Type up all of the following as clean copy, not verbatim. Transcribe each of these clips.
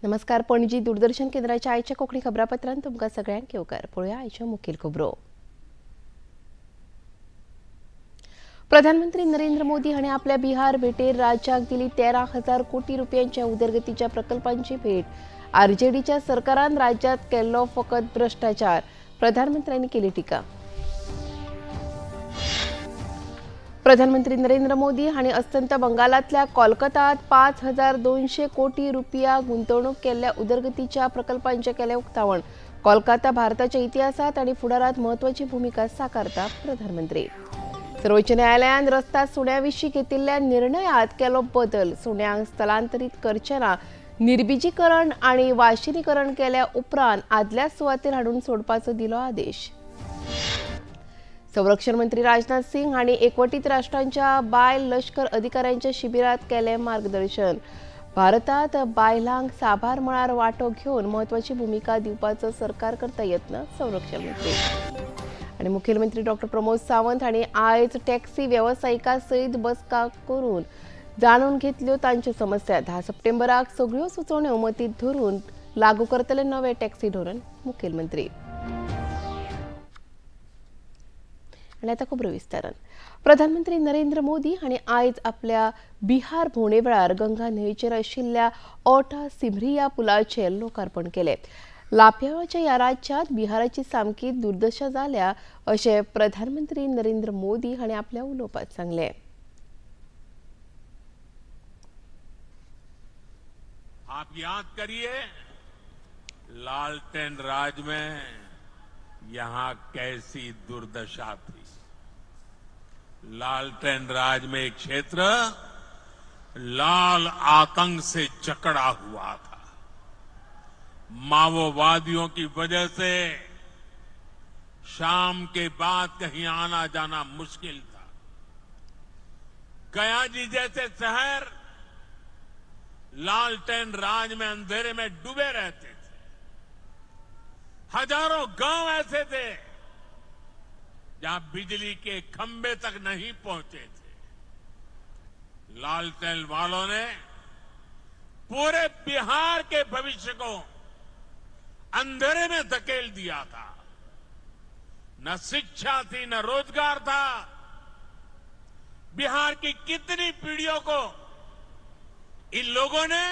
नमस्कार, पणजी दूरदर्शन केंद्राच्या आयच्या कोंकणी खबरापत्रांत तुमकां सगळ्यांक येवकार. पळोवया आयच्यो मुखेल खबरो. प्रधानमंत्री नरेंद्र मोदी हांणी आपल्या बिहार भेटेर राज्याक दिली 13,000 कोटी रुपयांच्या उदरगतीच्या प्रकल्पांची भेट. आरजेडीच्या सरकारान राज्यात केल्लो फकत भ्रष्टाचार, प्रधानमंत्र्यांनी केली टीका. प्रधानमंत्री नरेंद्र मोदी हांणी अस्तंत बंगालांतल्या कोलकातात 5,200 कोटी रुपया गुंतवणूक केल्ल्या उदरगतीच्या प्रकल्पांचें केलें उक्तावण. कोलकाता भारताच्या इतिहासांत आनी फुडारांत म्हत्वाची भुमिका साकारता, प्रधानमंत्री. सर्वोच्च न्यायालयान रस्ता सुण्या विशीं घेतिल्ल्या निर्णयात केलो बदल. सुण्यांक स्थलांतरीत करचे ना, निर्बिजीकरण आनी वाशिनीकरण केल्या उपरांत आदल्या सुवातेर हाडून सोडपाचो दिलो आदेश. संरक्षण मंत्री राजनाथ सिंग हांणी एकवटीत राष्ट्रांच्या बायल लश्कर अधिकाऱ्यांच्या शिबिरात केलें मार्गदर्शन. भारतात बायलांक साबार मळार वांटो घेवन म्हत्वाची भुमिका दिवपाचो सरकार करता यत्न, संरक्षण मंत्री. आनी मुखेलमंत्री डॉक्टर प्रमोद सावंत हांणी आयज टॅक्सी वेवसायिकां सयत बसका करून जाणून घेतल्यो तांच्यो समस्या. 10 सप्टेंबराक सगळ्यो सुचोवण्यो मतींत धरून लागू करतले नवे टॅक्सी धोरण, मुखेलमंत्री. आनी आतां खबरो विस्तारान. प्रधानमंत्री नरेंद्र मोदी हांणी आयज आपल्या बिहार भोंवडे वेळार गंगा न्हंयेचेर आशिल्ल्या ओटा सिमरिया पुलाचें लोकार्पण केलें. लापयांवाच्या ह्या राज्यांत बिहाराची सामकी दुर्दशा जाल्या अशें प्रधानमंत्री नरेंद्र मोदी हांणी आपल्या उलोवपांत सांगलें. आप याद करिए, लालटेन राज में यहां कैसी दुर्दशा थी. लालटेन राज में एक क्षेत्र लाल आतंक से जकड़ा हुआ था. माओवादियों की वजह से शाम के बाद कहीं आना जाना मुश्किल था. गया जी जैसे शहर लालटेन राज में अंधेरे में डूबे रहते थे. हजारों गांव ऐसे थे जहां बिजली के खंबे तक नहीं पहुंचे थे. लालटेन वालों ने पूरे बिहार के भविष्य को अंधेरे में धकेल दिया था. न शिक्षा थी, न रोजगार था. बिहार की कितनी पीढ़ियों को इन लोगों ने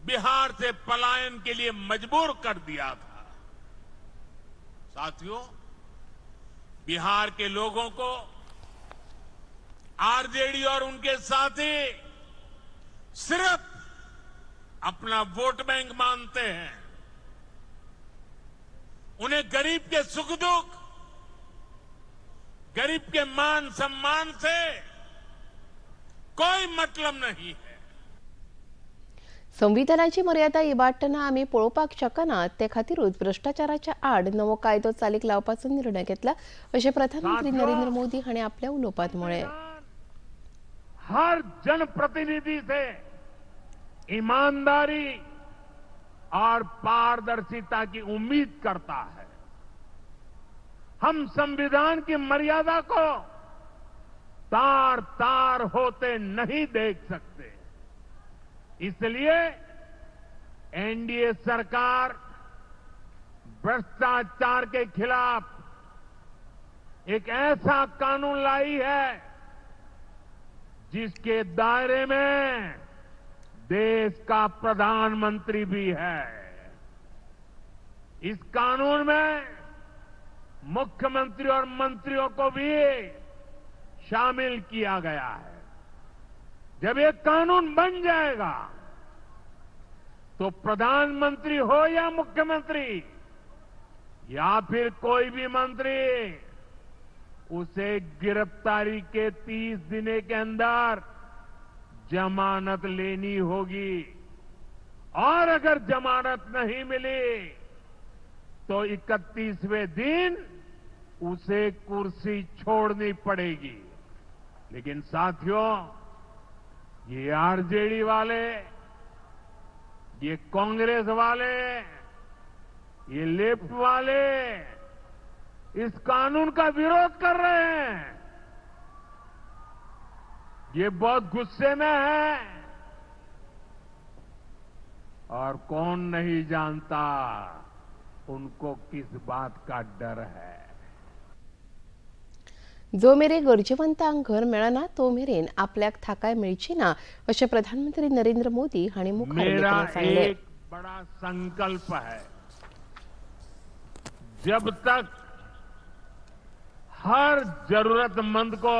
बिहार से पलायन के लिए मजबूर कर दिया था. साथियों, बिहार के लोगों को आरजेडी और उनके साथी सिर्फ अपना वोट बैंक मानते हैं. उन्हें गरीब के सुख दुख, गरीब के मान सम्मान से कोई मतलब नहीं है. संविधानाची मर्यादा इबाडटना आमी पळोवपाक शकना, ते खातीरूच भ्रष्टाचाराच्या आड नवो कायदो चालीक लावपाचो निर्णय घेतला अशें प्रधानमंत्री नरेंद्र मोदी हांणी आपल्या उलोवपांत म्हळें. हर जनप्रतिनिधि से ईमानदारी और पारदर्शिता की उम्मीद करता है. हम संविधान की मर्यादा को तार तार होते नहीं देख सकते. इसलिए एनडीए सरकार भ्रष्टाचार के खिलाफ एक ऐसा कानून लाई है जिसके दायरे में देश का प्रधानमंत्री भी है. इस कानून में मुख्यमंत्री और मंत्रियों को भी शामिल किया गया है. जब ये कानून बन जाएगा तो प्रधानमंत्री हो या मुख्यमंत्री या फिर कोई भी मंत्री, उसे गिरफ्तारी के 30 दिनों के अंदर जमानत लेनी होगी और अगर जमानत नहीं मिली तो 31वें दिन उसे कुर्सी छोड़नी पड़ेगी. लेकिन साथियों, ये आरजेडी वाले, ये कांग्रेस वाले, ये लेफ्ट वाले इस कानून का विरोध कर रहे हैं. ये बहुत गुस्से में है. और कौन नहीं जानता उनको किस बात का डर है। जो मेरेन गरजेवंतांक घर मेळना तो मेरेन आपल्याक थाकाय मेळची ना अशें प्रधानमंत्री नरेंद्र मोदी हांणी मुखार उलयतना सांगलें। एक बड़ा संकल्प है, जब तक हर जरूरतमंद को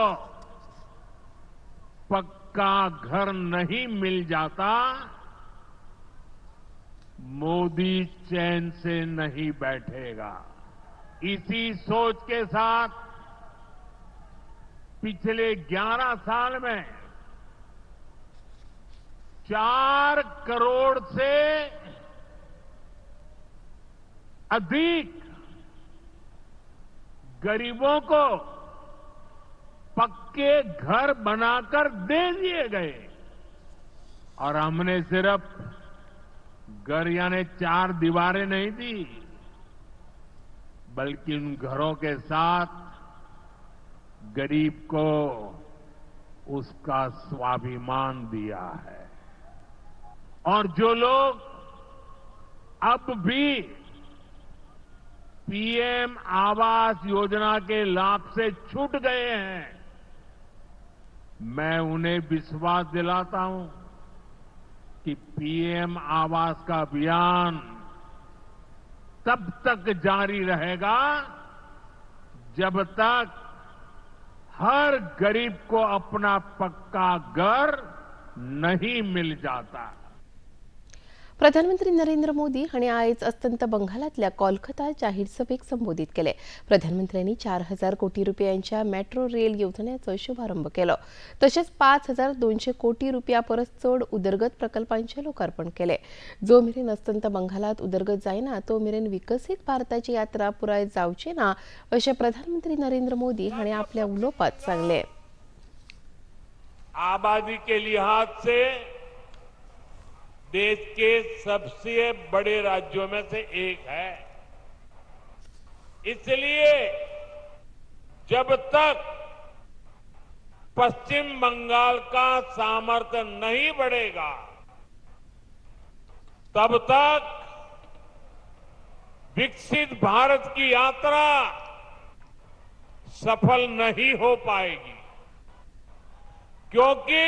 पक्का घर नहीं मिल जाता, मोदी चैन से नहीं बैठेगा। इसी सोच के साथ पिछले 11 साल में 4 करोड़ से अधिक गरीबों को पक्के घर बनाकर दे दिए गए और हमने सिर्फ घर यानी 4 दीवारें नहीं दी, बल्कि उन घरों के साथ गरीब को उसका स्वाभिमान दिया है। और जो लोग अब भी पीएम आवास योजना के लाभ से छूट गए हैं, मैं उन्हें विश्वास दिलाता हूं कि पीएम आवास का अभियान तब तक जारी रहेगा जब तक हर गरीब को अपना पक्का घर नहीं मिल जाता। प्रधानमंत्री नरेंद्र मोदी हांणी आयज अस्तंत बंगालांतल्या कोलकाता जाहीर सभेक संबोधीत केले। प्रधानमंत्र्यांनी 4000 कोटी रुपयांच्या मेट्रो रेल येवजण्याचो शुभारंभ केलो, तशेंच 5200 कोटी रुपया परस चड उदरगत प्रकल्पांचें लोकार्पण केलें। जो मेरेन अस्तंत बंगालांत उदरगत जायना तो मेरेन विकसीत भारताची यात्रा पुराय जावची ना अशें प्रधानमंत्री नरेंद्र मोदी हांणी आपल्या उलोवपांत सांगलें। आबादी के लिहाज से देश के सबसे बड़े राज्यों में से एक है, इसलिए जब तक पश्चिम बंगाल का सामर्थ्य नहीं बढ़ेगा तब तक विकसित भारत की यात्रा सफल नहीं हो पाएगी, क्योंकि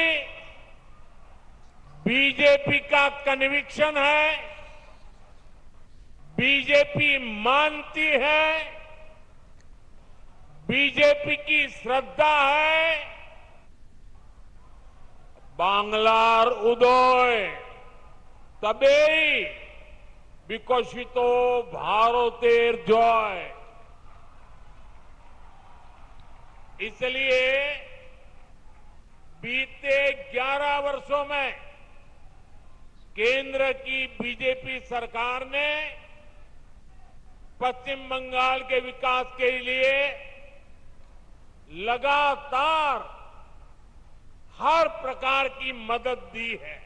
बीजेपी का कन्विक्शन है, बीजेपी मानती है, बीजेपी की श्रद्धा है, बांग्लार उदय तबेई विकसितो भारतेर जय। इसलिए बीते 11 वर्षों में केंद्र की बीजेपी सरकार ने पश्चिम बंगाल के विकास के लिए लगातार हर प्रकार की मदद दी है।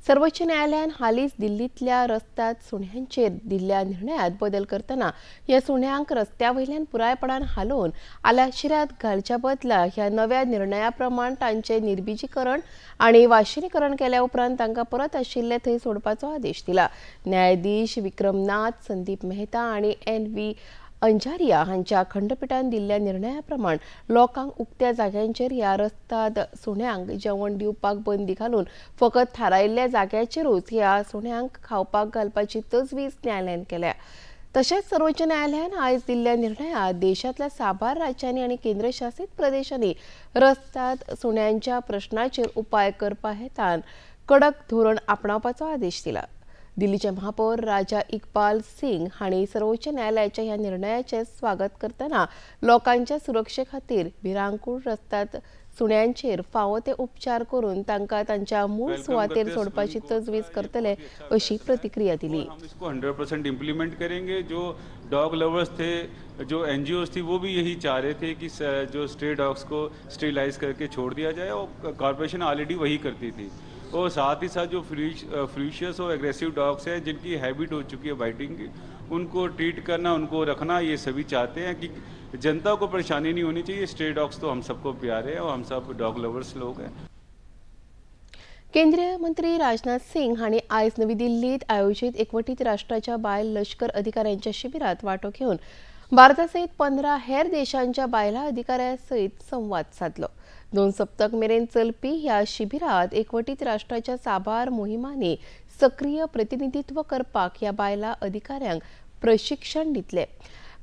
सर्वोच्च न्यायालयान हालींच दिल्लींतल्या रस्त्यांत सुण्यांचेर दिल्ल्या निर्णयांत बदल करतना ह्या सुण्यांक रस्त्या वयल्यान पुरायपणान हालोवन आलाशिऱ्यांत घालच्या बदला ह्या नव्या निर्णया प्रमाण तांचें निर्बिजीकरण आनी वाशिनीकरण केल्या उपरांत तांकां परत आशिल्ले थंय सोडपाचो आदेश दिला। न्यायाधीश विक्रमनाथ, संदीप मेहता आनी एन.व्ही. अंजारिया हांच्या खंडपीठान दिल्ल्या निर्णया प्रमाण लोकांक उक्त्या जाग्यांचेर ह्या रस्ताद सुण्यांक जेवण दिवपाक बंदी घालून फकत थारायिल्ल्या जाग्याचेरूच ह्या सुण्यांक खावपाक घालपाची तजवीज न्यायालयान केल्या। तशेंच सर्वोच्च न्यायालयान आयज दिल्ल्या निर्णयात देशांतल्या साबार राज्यांनी आनी केंद्रशासीत प्रदेशांनी रस्ताद सुण्यांच्या प्रश्नाचेर उपाय करपा हेतान कडक धोरण आपणावपाचो आदेश दिला। दिल्लीचे महापौर राजा इकबाल सिंग हांणी सर्वोच्च न्यायालयाच्या ह्या निर्णयाचे स्वागत करतना लोकांच्या सुरक्षे खातीर भिरांकूळ रस्त्यांत सुण्यांचेर फावो ते उपचार करून तांकां तांच्या मूळ सुवातेर सोडपाची तजवीज करतले अशी प्रतिक्रिया दिली। हम इसको 100% इम्प्लीमेंट करेंगे। जो डॉग लवर्स थे, जो एनजीओ थी, वो भी यही चाह रहे थे कि जो स्ट्रे डॉग्स को स्टेरिलाइज करके छोड़ दिया जाए और कॉरपोरेशन ऑलरेडी वही करती थी। और साथ ही साथ जो फ्रीशियस और एग्रेसिव डॉग्स हैं, जिनकी हैबिट हो चुकी है बाइटिंग की, उनको ट्रीट करना, उनको रखना, ये सभी चाहते हैं कि जनता को परेशानी नहीं होनी चाहिए। स्ट्रे डॉग्स तो हम सबको प्यारे हैं और हम सब डॉग लवर्स लोग हैं। केंद्रीय मंत्री राजनाथ सिंग हांणी आयज नवी दिल्लीत आयोजीत एकवटीत राष्ट्राच्या बायल लष्कर अधिकाऱ्यांच्या शिबिरात वांटो घेवन भारता सयत 15 हेर देशांच्या बायलां अधिकाऱ्यां सयत संवाद सादलो. 2 सप्तक मेरेन चलपी ह्या शिबिरात एकवटीत राष्ट्राच्या साबार मोहिमांनी सक्रीय प्रतिनिधित्व करपाक ह्या बायलां अधिकाऱ्यांक प्रशिक्षण दितले.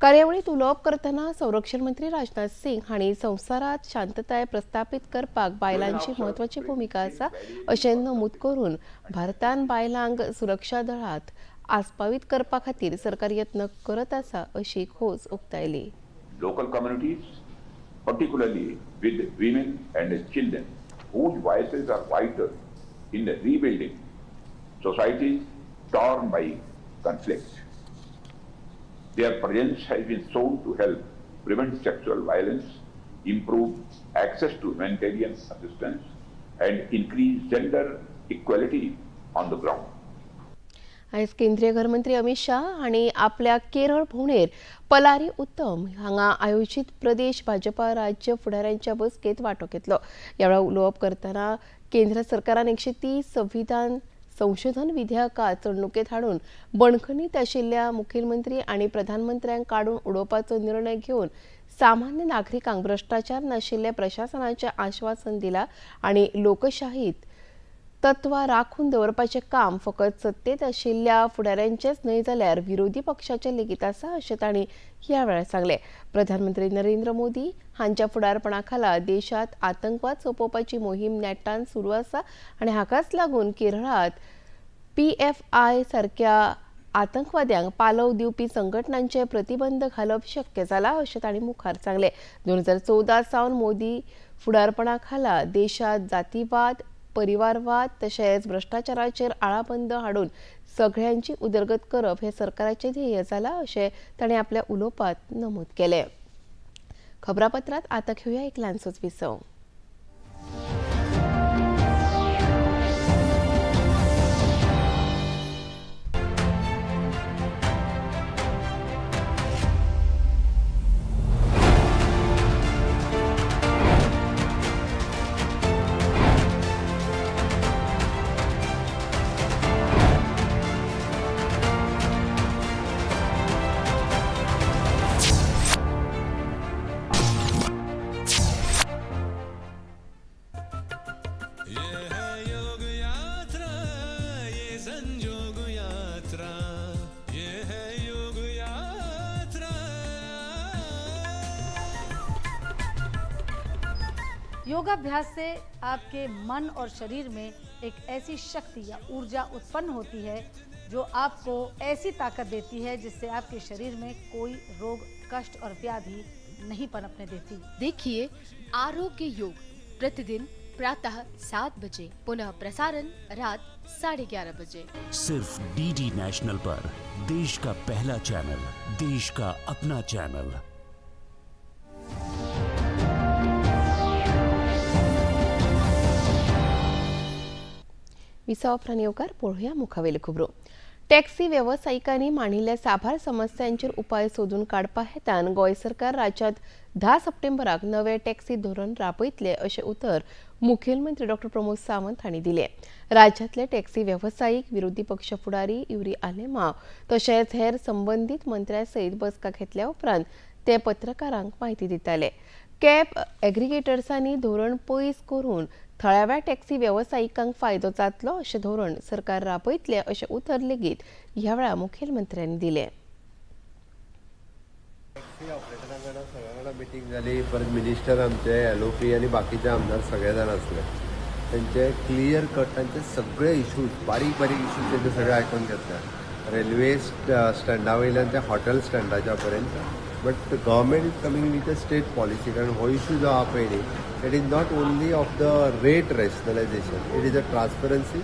कार्यावळीत उलोवप करतना संरक्षण मंत्री राजनाथ सिंग हांणी संवसारात शांतताय प्रस्थापित करपाक बायलांची म्हत्वाची भुमिका आसा अशें नमूद करून भारतान बायलांक सुरक्षा दळात आस्पावीत करपा खातीर सरकार यत्न करत आसा अशी खोस उक्तायली. Local communities, particularly with women and children whose voices are vital in the rebuilding societies torn by conflict. Their presence has been shown to help prevent sexual violence, improve access to humanitarian assistance, and increase gender equality on the ground. आयज केंद्रीय घरमंत्री अमित शाह हांणी आपल्या केरळ भोंवडेर पलारी उत्तम हांगा आयोजीत प्रदेश भाजपा राज्य फुडाऱ्यांच्या बसकेत वांटो घेतलो. ह्या वेळार उलोवप करतना केंद्र सरकारान 130 संविधान संशोधन विधेयकां चलणुकेत हाडून बंदखणीत आशिल्ल्या मुखेलमंत्री आनी प्रधानमंत्र्यांक काडून उडोवपाचो निर्णय घेवन सामान्य नागरिकांक भ्रष्टाचार नाशिल्ल्या प्रशासनाचें आश्वासन दिलां आनी लोकशाहीत तत्वां राखून दवरपाचें काम फकत सत्तेत आशिल्ल्या फुडाऱ्यांचेच न्हय जाल्यार विरोधी पक्षाचें लेगीत आसा अशें तांणी ह्या वेळार सांगलें. प्रधानमंत्री नरेंद्र मोदी हांच्या फुडारपणा खाला देशांत आतंकवाद सोंपोवपाची मोहीम नेटान सुरू आसा आनी हाकाच लागून केरळांत PFI सारक्या आतंकवाद्यांक पालव दिवपी संघटनांचे प्रतिबंध घालप शक्य जाला अशें तांणी मुखार सांगलें. 2014 सावन मोदी फुडारपणा खाला देशांत जातीवाद, परिवारवाद तशेंच भ्रष्टाचाराचेर आळाबंद हाडून सगळ्यांची उदरगत करप हे सरकाराचें ध्येय जाला अशें ताणें आपल्या उलोवपांत नमूद केलें. खबरापत्रांत आतां घेवया एक ल्हानसोच विसव. योगाभ्यास से आपके मन और शरीर में एक ऐसी शक्ति या ऊर्जा उत्पन्न होती है जो आपको ऐसी ताकत देती है जिससे आपके शरीर में कोई रोग, कष्ट और व्याधि नहीं पनपने देती। देखिए आरोग्य योग प्रतिदिन प्रातः 7 बजे, पुनः प्रसारण रात 11:30 बजे, सिर्फ डीडी नेशनल पर। देश का पहला चैनल, देश का अपना चैनल। विसावा उपरांत येवकार पळोवया मुखावेल्यो खबरो. टॅक्सी वेवसायिकांनी मांडिल्ल्या साबार समस्यांचेर उपाय सोदून काडपा हेतान गोंय सरकार राज्यांत 10 सप्टेंबराक नवे टॅक्सी धोरण राबयतले अशें उतर मुखेलमंत्री डॉक्टर प्रमोद सावंत हांणी दिलें. राज्यांतले टॅक्सी वेवसायीक, विरोधी पक्ष फुडारी युरी आलेमाव तशेंच हेर संबंदीत मंत्र्या सयत बसका घेतल्या उपरांत ते पत्रकारांक म्हायती दिताले. कॅब एग्रिगेटर्सांनी धोरण पयस करून थळाव्या टॅक्सी वेवसायिकांक फायदो जातलो अशें धोरण सरकार राबयतलें अशें उतर लेगीत ह्या वेळार मुखेलमंत्र्यांनी दिलें. टॅक्सी ऑपरेटरां कडेन सगळ्यां कडेन मिटींग जाली, परत मिनिस्टर आमचे LOP आनी बाकीचे आमदार सगळे जाण आसले. तेंचे क्लियर कट तांचे सगळे इशूज, बारीक बारीक इशूज तेंचे सगळे आयकून घेतले. रेल्वे स्टँडा वयल्यान ते हॉटेल स्टँडाच्या पर्यंत. But government is coming with a state policy, कारण हो इशू जो आहा पळय न्ही, it is not only of the rate rationalization, it is a transparency,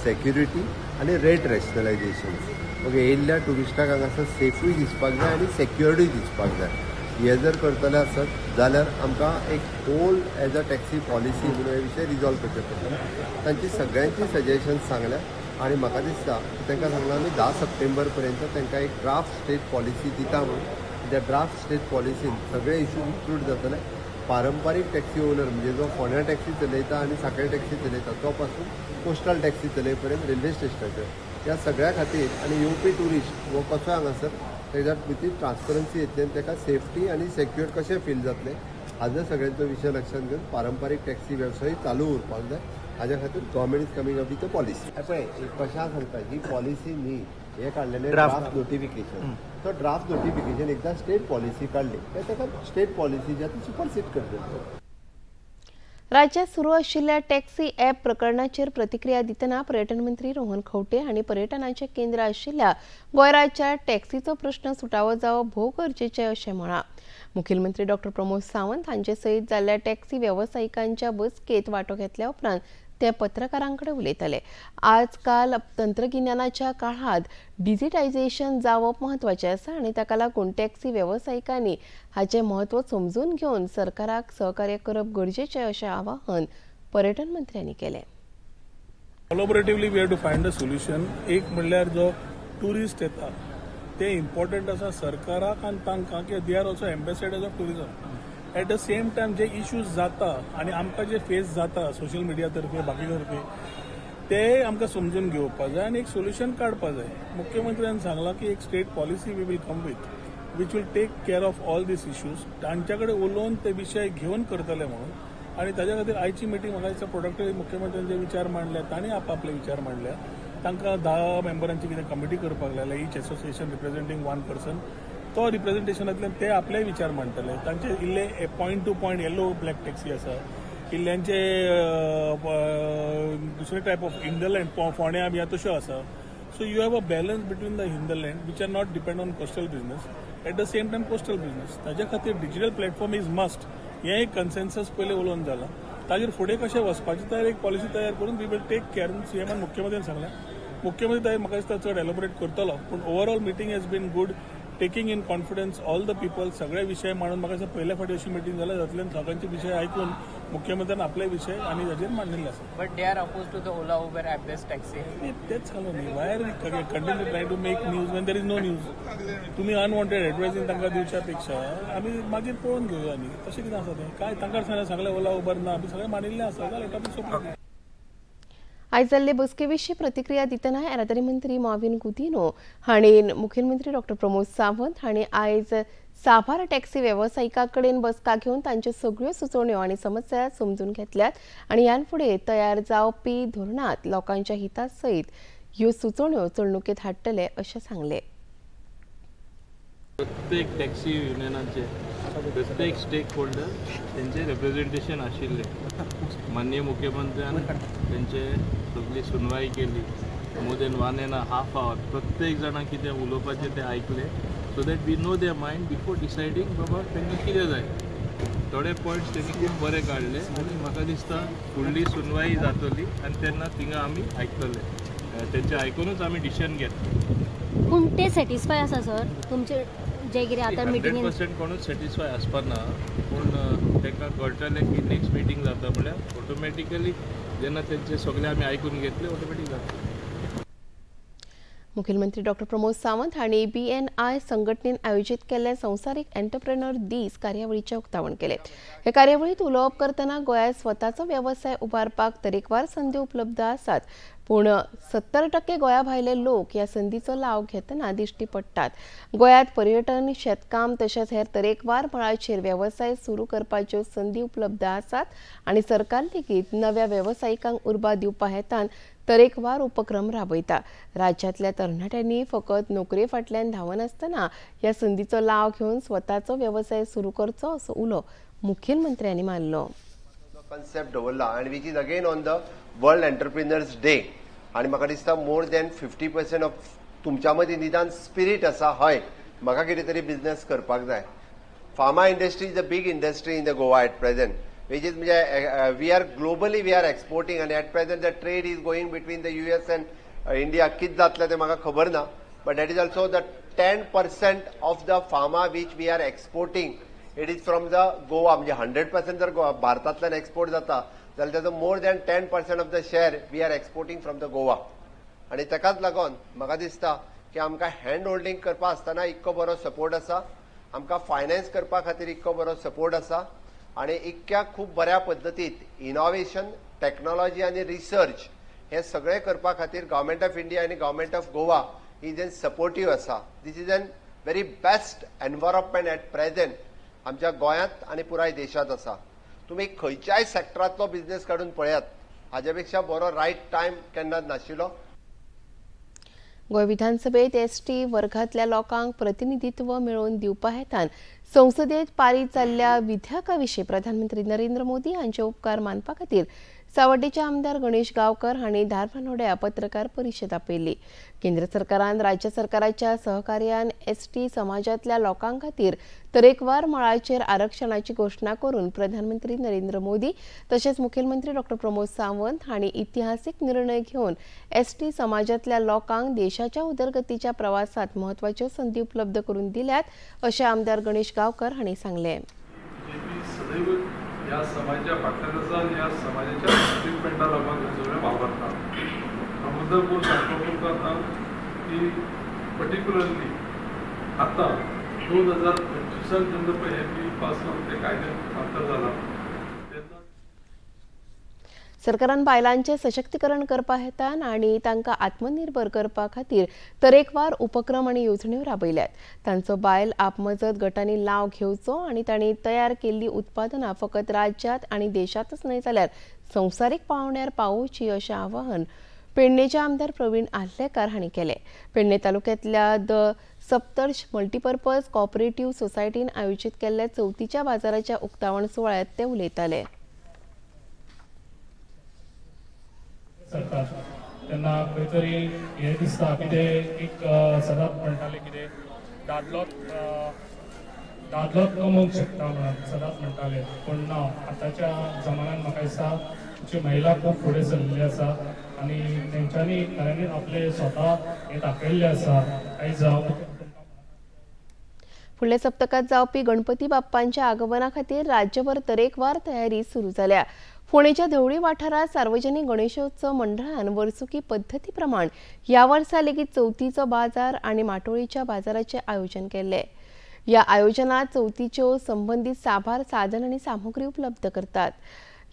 security आनी रेट रॅशनलायजेशन. ओके, येयल्ल्या ट्युरिस्टाक हांगासर सेफूय दिसपाक जाय आनी सेक्युर्डूय दिसपाक जाय. हे जर करतले आसत जाल्यार आमकां एक whole as a taxi policy म्हणून हे विशय रिजॉल्व करचे पडटले. तांची सगळ्यांची सजेशन्स सांगल्या आनी म्हाका दिसता तांकां सांगलां आमी 10 सप्टेंबर पर्यंत तांकां एक ड्राफ्ट स्टेट पॉलिसी दिता म्हणून. त्या ड्राफ्ट स्टेट पॉलिसीन सगळे इशू इन्क्लूड जातले पारंपारीक टॅक्सी ओनर म्हणजे जो फोंड्या टॅक्सी चलयता आनी साखळे टॅक्सी चलयता तो पासून कोस्टल टॅक्सी चलय पर्यंत रेल्वे स्टेशनाचेर ह्या सगळ्या खातीर आनी येवपी ट्युरिस्ट हो कसो हांगासर तेज्या भितर ट्रान्सपरन्सी येतली आनी ताका सेफ्टी आनी सेक्युअर कशें फील जातलें हाजो सगळ्यांचो विशय लक्षांत घेवन पारंपारीक टॅक्सी वेवसाय चालू उरपाक जाय. हाज्या खातीर government is coming up with a policy. पळय कशें सांगता ही पॉलिसी न्ही, हे काडलेलें ड्राफ्ट नोटिफिकेशन. तो ड्राफ्ट नोटिफिकेशन एकदां स्टेट पॉलिसी काडली काय ताका स्टेट पॉलिसी जी आतां सुपरसीड करतले. राज्यात सुरू आशिल्ल्या टॅक्सी ॲप प्रकरणाचेर प्रतिक्रिया दितना पर्यटन मंत्री रोहन खंवटे हांणी पर्यटनाचे केंद्र आशिल्ल्या गोंय राज्यात टॅक्सीचो प्रश्न सुटावो जावप भोव गरजेचें अशें म्हळां. मुखेलमंत्री डॉक्टर प्रमोद सावंत हांचे सयत जाल्ल्या टॅक्सी वेवसायिकांच्या बसकेंत वांटो घेतल्या उपरांत ते पत्रकारांकडे उलयताले. आजकाल तंत्रगिन्यानाच्या काळांत डिजिटायझेशन जावप म्हत्वाचें आसा आनी ताका लागून टॅक्सी वेवसायिकांनी हाचें म्हत्व समजून घेवन सरकाराक सहकार्य करप गरजेचें अशें आवाहन पर्यटन मंत्र्यांनी केलें. Collaboratively we have to find a solution. एक म्हणल्यार जो ट्युरिस्ट येता ते इम्पॉर्टंट आसा सरकाराक आनी तांकां की they are also ambassadors of tourism. At the same time J issues जाता आनी आमकां जे फेस जाता सोशल मिडिया तर्फे बाकी तर्फे ते आमकां समजून घेवपाक जाय आनी एक सोल्युशन काडपाक जाय. मुख्यमंत्र्यान सांगलां की एक state policy we will come with which will take care of all these issues. तांच्या कडेन उलोवन ते विशय घेवन करतले म्हणून आनी ताज्या खातीर आयची मिटींग म्हाका दिसता प्रोडक्टिव. मुख्यमंत्र्यान जे विचार मांडले तांणी आपआपले विचार मांडले. तांकां 10 मेंबरांची कितें कमिटी करपाक लागल्या, each association representing 1 person. तो रिप्रेझेंटेशनांतल्यान ते आपले विचार मांडटले. तांचे इल्ले point to point yellow black taxi आसा, इल्ल्यांचे दुसरे टायप ऑफ हिंदरलँड फोंड्या बी तश्यो आसा. So you have a balance between the hinterland which are not depend on coastal business at the same time coastal business. ताज्या खातीर डिजिटल प्लॅटफॉर्म is must हें एक consensus पयलें उलोवन जालां. ताजेर फुडें कशें वचपाचें तर एक पॉलिसी तयार करून we will take care. सीएमान मुख्यमंत्र्यान सांगलें, मुख्यमंत्री ताजेर म्हाका दिसता चड एलोबरेट करतलो. पूण overall meeting has been good, taking in confidence all the people. सगळे विशय मांडून म्हाका दिसता पयल्या फावटी अशी मिटींग जाल्या जातल्यान सगळ्यांचे विशय आयकून मुख्यमंत्र्यान आपले विशय आनी ताजेर मांडिल्ले आसा. But they are oppose to the Ola Uber app based taxi. तेच सांगलो न्ही, why are we continue try to make news when there is no news. तुमी अनवॉन्टेड एडवर्टायझींग तांकां दिवच्या पेक्षा आमी मागीर पळोवन घेवया न्ही. तशें कितें आसा तें काय तांकां सांगलें ओला उबर ना, आमी सगळें मांडिल्लें आसा जालें टॉपीक सोंपलो. आयज जाल्ले बसके विशीं प्रतिक्रिया दितना येरादारी मंत्री मॉविन गुदिन्हो हांणी मुखेलमंत्री डॉक्टर प्रमोद सावंत हांणी आयज साबार टॅक्सी वेवसायिकां कडेन बसका घेवन तांच्यो सगळ्यो सुचोवण्यो आनी समस्या समजून घेतल्यात आनी ह्यान फुडें तयार जावपी धोरणांत लोकांच्या हिता सयत ह्यो सुचोवण्यो चलणुकेंत हाडटले अशें सांगलें. प्रत्येक टॅक्सी युनियनाचे प्रत्येक स्टेक होल्डर तेंचे रिप्रेझेंटेशन आशिल्लें. माननीय मुख्यमंत्र्यान तेंचे सगळी सुनवाई केली. मोर दॅन 1.5 our प्रत्येक जाणां कितें उलोवपाचें तें आयकलें, so that we know their mind before deciding बाबा तांकां कितें जाय. थोडे पॉयंट्स तेणी खूब बरे काडले आनी म्हाका दिसता फुडली सुनवाई जातली आनी तेन्ना थिंगा आमी आयकतले, तेंचें आयकुनूच आमी डिसिजन घेतले. पूण ते सॅटिस्फाय आसा सर तुमचे जे कितें आतां मिटिंगेन? 100% कोणूच सॅटिस्फाय आसपा ना, पूण तांकां कळटलें की नेक्स्ट मिटींग जाता म्हळ्यार ऑटोमॅटिकली जेन्ना तेंचे सगळे आमी आयकून घेतले ऑटोमॅटीक जाता. मुखेलमंत्री डॉक्टर प्रमोद सावंत हांणी BNI संघटनेन आयोजीत केल्ले संवसारीक एंटरप्रेन्योर दीस कार्यावळीचें उक्तावण केलें. हे कार्यावळींत उलोवप करतना गोंयांत स्वताचो वेवसाय उबारपाक तरेकवार संदी उपलब्ध आसात, पूण 70% गोंया भायले लोक ह्या संदीचो लाव घेतना दिश्टी पडटात. गोंयांत पर्यटन, शेतकाम तशेंच हेर तरेकवार मळाचेर वेवसाय सुरू करपाच्यो संदी उपलब्ध आसात आनी सरकार लेगीत नव्या वेवसायिकांक उर्बा दिवपा हेतान तरेकवार उपक्रम राबयता. राज्यांतल्या तरणाट्यांनी फकत नोकरे फाटल्यान धांवनासतना ह्या संदीचो लाव घेवन स्वताचो वेवसाय सुरू करचो असो उलो मुखेलमंत्र्यांनी मारलो. कन्सेप्ट दवरला आनी which is again on the world entrepreneurs day. आनी म्हाका दिसता मोर दॅन 50% ऑफ तुमच्या मदीं निदान स्पिरीट आसा, हय म्हाका कितें तरी बिजनेस करपाक जाय. Pharma industry is a big industry in the Goa at present, which is म्हणजे we are globally we are exporting आनी at present the trade is going between the US and India. कितें जातलें तें म्हाका खबर ना, but that is also the 10% of the pharma which we are exporting it is from the Goa. म्हणजे 100% जर भारतांतल्यान एक्सपोर्ट जाता जाल्यार ताजो more than 10% of the share we are exporting from the Goa. आनी ताकाच लागून म्हाका दिसता की आमकां हँड होल्डींग करपा आसतना इतको बरो सपोर्ट आसा, आमकां फायनान्स करपा खातीर इतको बरो सपोर्ट आसा, आनी इतक्या खूब बऱ्या पद्दतीत इनोवेशन, टॅक्नॉलॉजी आनी रिसर्च हे सगळे करपा खातीर गव्हर्मेंट ऑफ इंडिया आनी government of Goa is an supportive आसा. This is an very best environment at present आमच्या गोंयांत आनी पुराय देशांत आसा. तुमी खंयच्याय सेक्टरांतलो बिझनेस काडून पळयात, हाज्या पेक्षा बरो रायट टायम केन्नाच नाशिल्लो. गोंय विधानसभेत एसटी वर्गांतल्या लोकांक प्रतिनिधित्व मेळोवन दिवपा हेतान संसदेत पारीत जाल्ल्या विधेयका विशीं प्रधानमंत्री नरेंद्र मोदी हांचे उपकार मानपा खातीर सावड्डेचे आमदार गणेश गांवकर हांणी धारबांदोड्या पत्रकार परिशद आपयली. केंद्र सरकारान राज्य सरकाराच्या सहकार्यान एसटी समाजांतल्या लोकां खातीर तरेकवार मळाचेर आरक्षणाची घोशणा करून प्रधानमंत्री नरेंद्र मोदी तशेंच मुखेलमंत्री डॉ प्रमोद सावंत हांणी इतिहासीक निर्णय घेवन एसटी समाजांतल्या लोकांक देशाच्या उदरगतीच्या प्रवासात म्हत्वाच्यो संदी उपलब्ध करून दिल्यात अशें आमदार गणेश गांवकर हांणी सांगलें. ह्या समाजाच्या फाटल्यान आसा आनी ह्या समाजाच्या ट्रिटमेंटा लोकांक सगळें वापरता. मुद्दो कोण सांगपाक जाता की पर्टिक्युलरली आतां 2025 जेन्ना पळय हें बील पास जावन तें कायद्यान रुपांतर जाला तेन्ना सरकारान बायलांचें सशक्तीकरण करपा हेतान आनी तांकां आत्मनिर्भर करपा खातीर तरेकवार उपक्रम आनी येवजण्यो राबयल्यात. तांचो बायल आपमजत गटांनी लाव घेवचो आनी तांणी तयार केल्ली उत्पादनां फकत राज्यांत आनी देशांतच न्हय जाल्यार संवसारीक पांवड्यार पावोवची अशें आवाहन पेडणेचे आमदार प्रवीण आर्लेकार हांणी केलें. पेडणे तालुक्यांतल्या the Saptarsh multipurpose cooperative सोसायटीन आयोजीत केल्ल्या चवथीच्या बाजाराच्या उक्तावण सुवाळ्यांत ते उलयताले. सरकार तेन्ना खंय तरी हें दिसता कितें एक सदांच म्हणटाले कितें दादलोच दादलोच कमोवंक शकता म्हणून सदांच म्हणटाले, पूण ना, आतांच्या जमान्यान म्हाका दिसता आमची महिला खूब फुडें सरलेली आसा आनी तेंच्यांनी खऱ्यांनी आपले स्वता हें दाखयल्लें आसा. आयज जावं फुडल्या सप्तकात जावपी गणपती बाप्पांच्या आगमना खातीर राज्यभर तरेकवार तयारी सुरू जाल्या. फोंडेच्या धवळी वाठारात सार्वजनिक गणेशोत्सव मंडळान वर्सुकी पद्दती प्रमाण ह्या वर्सा लेगीत चवथीचो बाजार आनी माटोळीच्या बाजाराचें आयोजन केल्लें. ह्या आयोजनात चवथीच्यो संबंदीत साबार साधन आनी सामुग्री उपलब्ध करतात.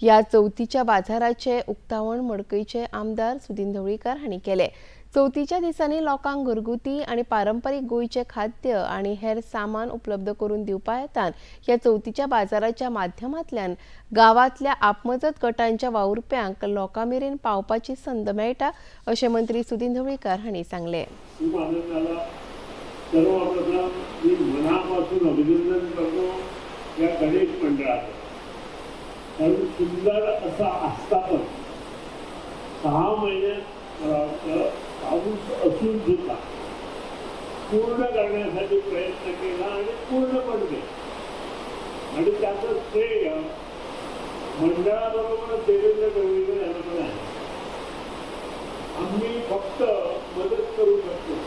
ह्या चवथीच्या बाजाराचें उक्तावण मडकयचे आमदार सुदिन ढवळीकार हांणी केलें. चवथीच्या दिसांनी लोकांक घरगुती आनी पारंपरीक गोंयचें खाद्य आनी हेर सामान उपलब्ध करून दिवपा हेतान ह्या चवथीच्या बाजाराच्या माध्यमांतल्यान गांवांतल्या आपमजत गटांच्या वावुरप्यांक लोकां मेरेन पावपाची संद मेळटा अशें मंत्री सुदिन ढवळीकार हांणी सांगलें. खूब आनंद जाला. सर्वप्रथम मी मनापासून अभिनंदन करतो या गणेश मंडळाचं, कारण सुंदर असं आस्थापन 6 महिन्यात मला वाटतं पाऊस असून सुद्धा पूर्ण करण्यासाठी प्रयत्न केला आणि पूर्ण पण केला, आणि त्याचं श्रेय मंडळाबरोबर देवेंद्र ढवळीकर यांना पण आहे. आम्ही फक्त मदत करू शकतो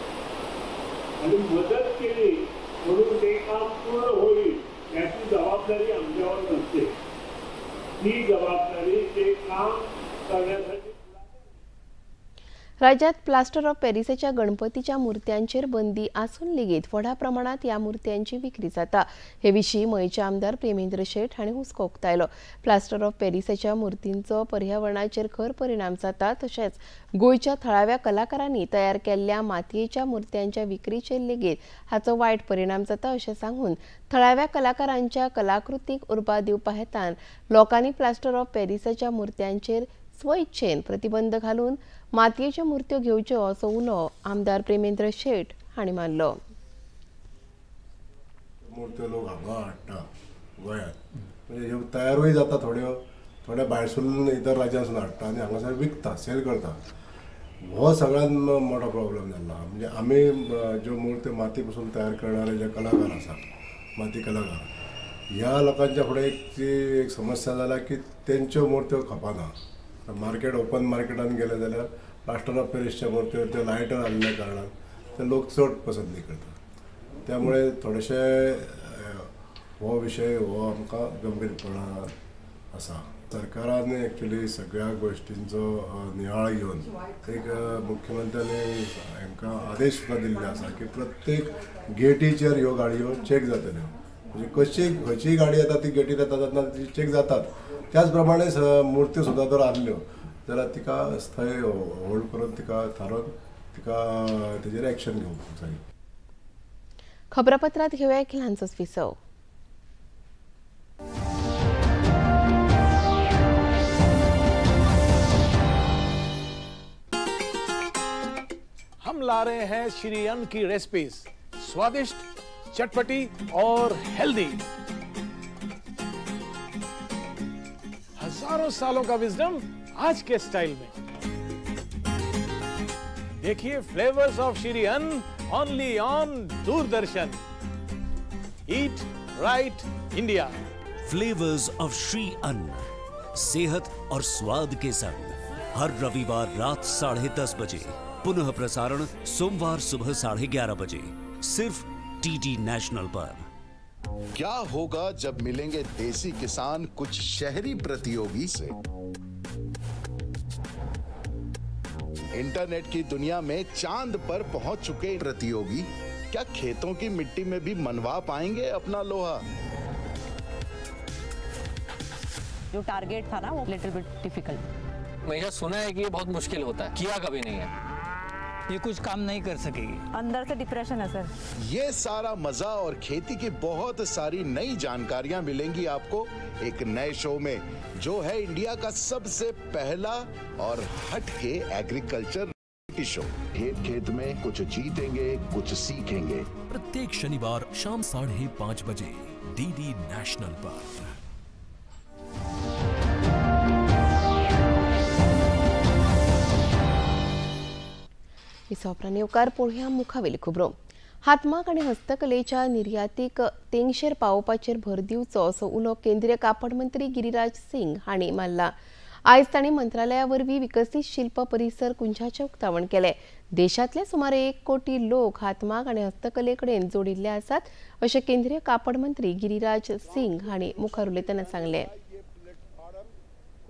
आणि मदत केली म्हणून ते काम पूर्ण होईल याची जबाबदारी आमच्यावर नसते. ही जबाबदारी ते काम करण्यासाठी. राज्यात प्लास्टर ऑफ पॅरिसाच्या गणपतीच्या मूर्त्यांचेर बंदी आसून लेगीत व्हडा प्रमाणात ह्या मूर्त्यांची विक्री जाता. हे विशीं मयेचे आमदार प्रेमेंद्र शेट हांणी हुस्को उक्तायलो. प्लास्टर ऑफ पॅरिसाच्या मूर्तींचो पर्यावरणाचेर खर परिणाम जाता, तशेंच गोंयच्या थळाव्या कलाकारांनी तयार केल्ल्या मातयेच्या मूर्त्यांच्या विक्रीचेर लेगीत हाचो वायट परिणाम जाता अशें सांगून थळाव्या कलाकारांच्या कलाकृतीक उर्बा दिवपा हेतान लोकांनी प्लास्टर ऑफ पॅरिसाच्या मूर्त्यांचेर स्वइच्छेन प्रतिबंध घालून मातयेच्यो मूर्त्यो घेवच्यो असो उलो आमदार प्रेमेंद्र शेट हांणी मारलो. मूर्त्यो लोक हांगा हाडटा गोंयांत, म्हणजे ह्यो तयारूय जाता, थोड्यो थोड्या भायरसून इतर राज्यांसून हाडटा आनी हांगासर विकता, सेल करता. हो सगळ्यात मोठो प्रॉब्लम जाला. म्हणजे आमी ज्यो मूर्त्यो माती पसून तयार करणारे जे कलाकार आसा, माती कलाकार, ह्या लोकांच्या फुडें एक ती एक समस्या जाला की तेंच्यो मूर्त्यो खपाना. मार्केट ओपन मार्केटान गेले जाल्यार प्लास्टर ऑफ पॅरिसच्या मूर्त्यो त्यो लायटर आसल्या कारणान ते लोक चड पसंती करतात. त्यामुळे थोडेशे हो विशय हो आमकां गंभीरपणान आसा. सरकारान एक्चुली सगळ्या गोष्टींचो नियाळ घेवन एक मुख्यमंत्र्यांनी हांकां आदेश सुद्दां दिल्ले आसा की प्रत्येक गेटीचेर ह्यो गाडयो चॅक जातल्यो. म्हणजे कशी खंयचीय गाडी येता ती गेटीर येता तेन्ना ती चॅक जातात. त्याच प्रमाणे मुर्त्यो सुद्दां जर आहल्यो जाल्यार तिका थंय होल्ड करून तिका थारोवन तिका तेजेर एक्शन घेवंक जाय. खबरापत्रात घेवया एक ल्हानसोच विसव. हम ला रहे हैं श्री अन्न की रेसिपीज, स्वादिष्ट, चटपटी और हेल्दी. हजारों सालों का विजडम आज के स्टाइल में. देखिए flavours of Shri Anna only on Doordarshan. Eat right India. Flavours of Shri Anna, सेहत और स्वाद के संग, हर रविवार रात 10:30 बजे, पुनः प्रसारण सोमवार सुबह 11:30 बजे, सिर्फ डीडी नेशनल पर. क्या होगा जब मिलेंगे देसी किसान कुछ शहरी प्रतियोगी से? इंटरनेट की दुनिया में चांद पर पहुंच चुके प्रतियोगी क्या खेतों की मिट्टी में भी मनवा पाएंगे अपना लोहा? जो टारगेट था ना वो लिटिल बिट डिफिकल्ट. हमेशा सुना है कि ये बहुत मुश्किल होता है, किया कभी नहीं है, ये कुछ काम नहीं कर सकेगी. अंदर से डिप्रेशन है सर. ये सारा मजा और खेती की बहुत सारी नई जानकारियां मिलेंगी आपको एक नए शो में, जो है इंडिया का सबसे पहला और हटके एग्रीकल्चर शो. खेत खेत में कुछ जीतेंगे कुछ सीखेंगे. प्रत्येक शनिवार शाम 5:30 बजे डीडी नेशनल पर. उपरांत पळोवया मुखावेली खबरो. हातमाग आनी हस्तकलेच्या निर्यातीक तेंगशेर पावोवपाचेर भर दिवचो असो उलो केंद्रीय कापड मंत्री गिरिराज सिंग हांणी मारला. आयज तांणी मंत्रालया वरवीं विकसीत शिल्प परिसर कुंजाचें उक्तावण केलें. देशांतले सुमार 1 कोटी लोक हातमाग आनी हस्तकले कडेन जोडिल्ले आसात अशें केंद्रीय कापड मंत्री गिरिराज सिंग हांणी मुखार उलयतना सांगलें.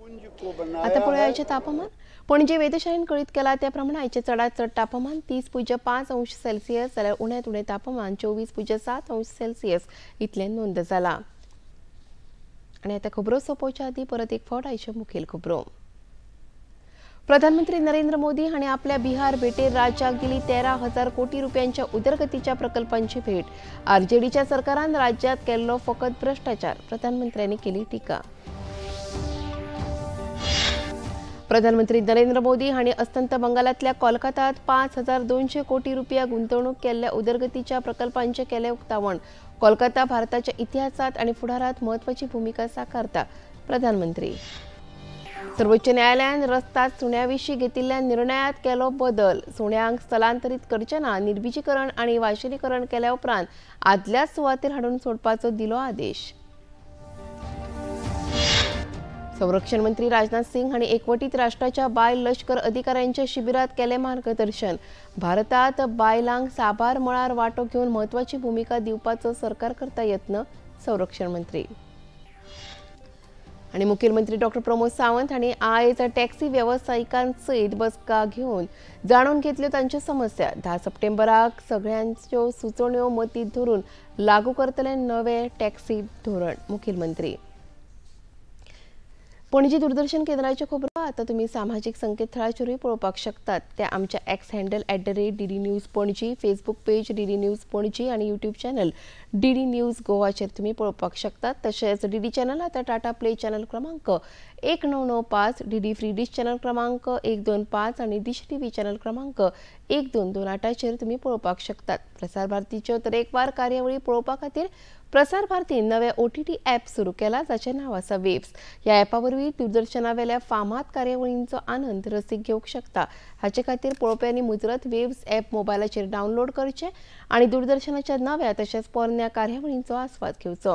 आतां पळोवया आयचें तापमान. पणजे वेधशाळेन कळीत केला त्या प्रमाणे आयचें चडांत चड तापमान 30.5 अंश सेल्सियस जाल्यार उण्यांत उणें तापमान 24.7 अंश सेल्सियस इतलें नोंद जालां. आनी आतां खबरो सोंपोवच्या आदीं परत एक फावट आयच्यो मुखेल खबरो. प्रधानमंत्री नरेंद्र मोदी हांणी आपल्या बिहार भेटेर राज्याक दिली 13,000 कोटी रुपयांच्या उदरगतीच्या प्रकल्पांची भेट. आरजेडीच्या सरकारान राज्यात केल्लो फकत भ्रष्टाचार, प्रधानमंत्र्यांनी केली टिका. प्रधानमंत्री नरेंद्र मोदी हांणी अस्तंत बंगालांतल्या कोलकातात 5,200 कोटी रुपया गुंतवणूक केल्ल्या उदरगतीच्या प्रकल्पांचें केलें उक्तावण. कोलकाता भारताच्या इतिहासात आनी फुडारांत म्हत्वाची भुमिका साकारता, प्रधानमंत्री. सर्वोच्च न्यायालयान रस्ताद सुण्या विशीं घेतिल्ल्या निर्णयात केलो बदल. सुण्यांक स्थलांतरीत करचे ना, निर्बिजीकरण आनी वाशीनीकरण केल्या उपरांत आदल्याच सुवातेर हाडून सोडपाचो दिलो आदेश. संरक्षण मंत्री राजनाथ सिंग हांणी एकवटीत राष्ट्राच्या बायल लश्कर अधिकाऱ्यांच्या शिबिरात केलें मार्गदर्शन. भारतात बायलांक साबार मळार वांटो घेवन म्हत्वाची भुमिका दिवपाचो सरकार करता यत्न, संरक्षण मंत्री. आनी मुखेलमंत्री डॉक्टर प्रमोद सावंत हांणी आयज टॅक्सी वेवसायिकां सयत बसका घेवन जाणून घेतल्यो तांच्यो समस्या. 10 सप्टेंबराक सगळ्यांच्यो सुचोवण्यो मतींत धरून लागू करतले नवे टॅक्सी धोरण, मुखेलमंत्री. पणजी दूरदर्शन केंद्राच्यो खबरो आतां तुमी सामाजीक संकेतथळाचेरूय पळोवपाक शकतात. त्या आमच्या X handle @DD News Panaji, Facebook page DD News Panaji आनी यूट्यूब चॅनल डीडी न्यूज गोवाचेर तुमी पळोवपाक शकतात. तशेंच डीडी चॅनल आतां टाटा प्ले चॅनल क्रमांक 1995, डीडी फ्री डिश चॅनल क्रमांक 125 आनी डिश टीव्ही चॅनल क्रमांक 1228चेर तुमी पळोवपाक शकतात. प्रसार भारतीच्यो तरेकवार कार्यावळी पळोवपा खातीर प्रसार भारतीन नवे OTT app सुरू केला, जाचें नांव आसा वेव्स. ह्या ॲपा वरवीं दूरदर्शनावेल्या फामाद कार्यावळींचो आनंद रसीक घेवंक शकता. हाचे खातीर पळोवप्यांनी मुजरत वेव्स ॲप मोबायलाचेर डावनलोड करचें आनी दूरदर्शनाच्या नव्या तशेंच पोरण्या कार्यावळींचो आस्वाद घेवचो.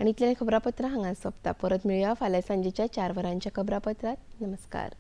आनी इतलें खबरापत्रां हांगा सोंपता. परत मेळया फाल्यां सांजेच्या 4 वरांच्या खबरापत्रांत. नमस्कार.